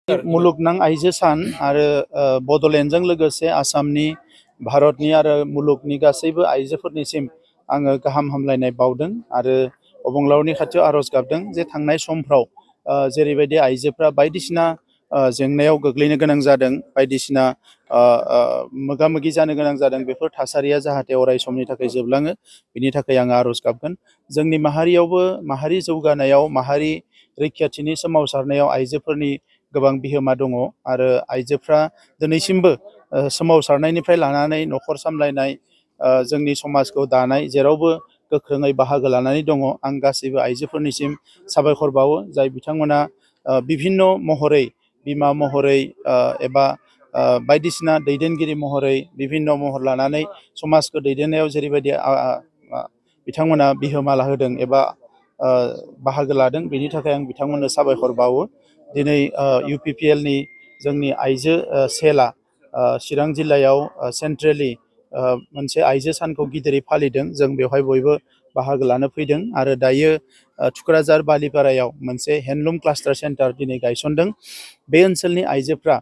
मुलुगनां आइजो सान आरो बड'लेण्डजों लोगोसे आसामनि भारतनि आरो मुलुगनि गासैबो आइजोफोरनिसिम आङो गाहाम हामलायनाय बावदों आरो अबंलावरनि खाथियाव आरज गाबदों जे थांनाय समफ्राव जेरैबायदि आइजोफ्रा बायदिसिना जेंनायाव गोग्लैनो गोनां जादों बायदिसिना मोगा मोगि जानो गोनां जादों बेफोर थासारिया जाहाथे अराय समनि थाखाय जोबलाङो बिनि थाखाय आङो आरज गाबगोन जोंनि माहारियावबो माहारि जौगानायाव माहारि रैखाथिनि सोमावसारनायाव आइजोफोरनि गोबां बिहोमा दङ आरो आइजोफ्रा दिनैसिमबो सोमावसारनायनिफ्राय लानानै न'खर सामलायनाय जोंनि समाजखौ दानाय जेरावबो गोख्रोङै बाहागो लानानै दङ आं गासैबो आइजोफोरनिसिम साबायखर बावो जाय बिथांमोना बिभिन्न महरै बिमा महरै एबा बायदिसिना दैदेनगिरि महरै बिभिन्न महर लानानै समाजखौ दैदेननायाव जेरैबायदि बिथांमोना बिहोमा लाहोदों एबा बाहागो लादों बेनि थाखाय आं बिथांमोननो साबायखर बावो दिनै UPPLनि जोंनि आइजो सेलआ चिरां जिल्लायाव सेन्ट्रेलि मोनसे आइजो सानखौ गिदिरै फालिदों जों बेवहाय बयबो बाहागो लानो फैदों आरो दायो थुक्राझार बालिपारायाव मोनसे हेन्डलुम क्लास्टार सेन्टार दिनै गायसनदों बे ओनसोलनि आइजोफ्रा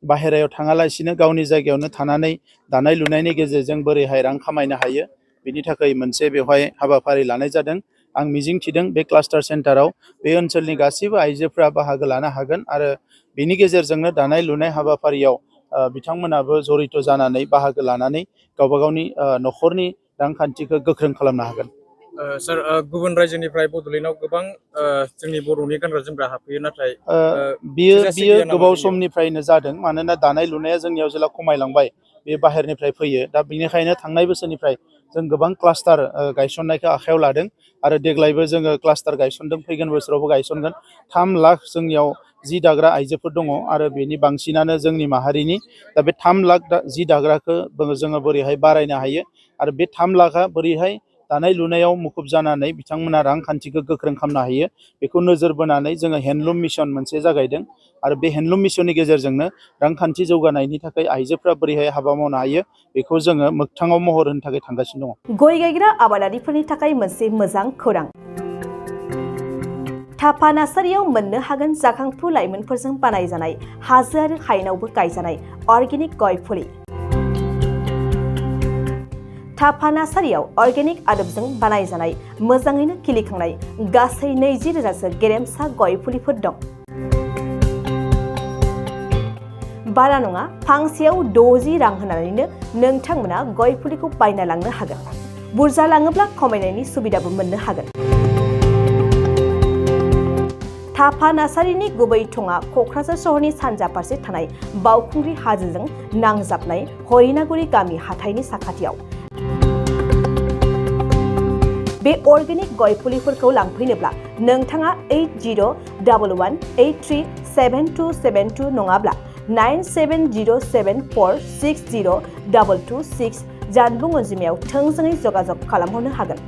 बाहेरायाव थाङालासिनो गावनि जायगायावनो थानानै दानाय लुनायनि गेजेरजों बोरैहाय रां खामायनो हायो बिनि थाखाय मोनसे बेवहाय हाबाफारि लानाय जादों आं मिजिंथिदों बे क्लास्टार सेन्टाराव बे ओनसोलनि गासैबो आइजोफ्रा बाहागो लानो हागोन आरो बेनि गेजेरजोंनो दानाय लुनाय हाबाफारियाव बिथांमोनाबो जड़ित जानानै बाहागो लानानै गावबा गावनि न'खरनि रांखान्थिखौ गोख्रों खालामनो हागोन सार गुबुन रायजोनिफ्राय बड'लेण्डआव गोबां जोंनि बर'नि गानग्रा जोमग्रा हाबफैयो नाथाय बियो गोबाव समनिफ्रायनो जादों मानोना दानाय लुनाया जोंनियाव जेला खमायलांबाय बे बाहेरनिफ्राय फैयो दा बेनिखायनो थांनाय बोसोरनिफ्राय जों गोबां क्लास्टार गायसननायखौ आखायाव लादों आरो देग्लायबो जोङो क्लास्टार गायसनदों फैगोन बोसोरावबो गायसनगोन 3 लाख जोंनियाव जि दाग्रा आइजोफोर दङ आरो बेनि बांसिनानो जोंनि माहारिनि दा बे 3 लाख जि दाग्राखौ जोङो बोरैहाय बारायनो हायो आरो बे 3 लाखा बोरैहाय दानाय लुनायाव मुखुब जानानै बिथांमोना रांखान्थिखौ गोख्रों खालामनो हायो बेखौ नोजोर बोनानै जोङो हेन्डलुम मिशन मोनसे जागायदों आरो बे हेन्डलुम मिशननि गेजेरजोंनो रांखान्थि जौगानायनि थाखाय आइजोफ्रा बोरैहाय हाबा मावनो हायो बेखौ जोङो मोगथाङाव महर होनो थाखाय थांगासिनो दङ गय गायग्रा आबादारिफोरनि थाखाय मोनसे मोजां खौरां थाफा नार्सारियाव मोननो हागोन जाखांफु लाइमोनफोरजों बानायजानाय हाजो आरो हायेनावबो गायजानाय अर्गेनिक गय फुलि थाफा नार्सारियाव अर्गेनिक आदबजों बानायजानाय मोजाङैनो खिलिखांनाय गासै 20,000सो गेरेमसा गय फुलिफोर दं बारा नङा फांसेयाव 60 रां होनानैनो नोंथांमोना गय फुलिखौ बायना लांनो हागोन बुरजा लाङोब्ला खमायनायनि सुबिदाबो मोननो हागोन थाफा नार्सारिनि गुबै थङा क'क्राझार सहरनि सानजा फारसे थानाय बावखुंग्रि हाजोजों नांजाबनाय हरिनागुरि गामि हाथाइनि साखाथियाव बे अर्गेनिक गय फुलिफोरखौ लांफैनोब्ला नोंथाङा 8011837272 नङाब्ला 9707460226 जानबुं अनजिमायाव थोंजोङै जगाजग खालामहरनो हागोन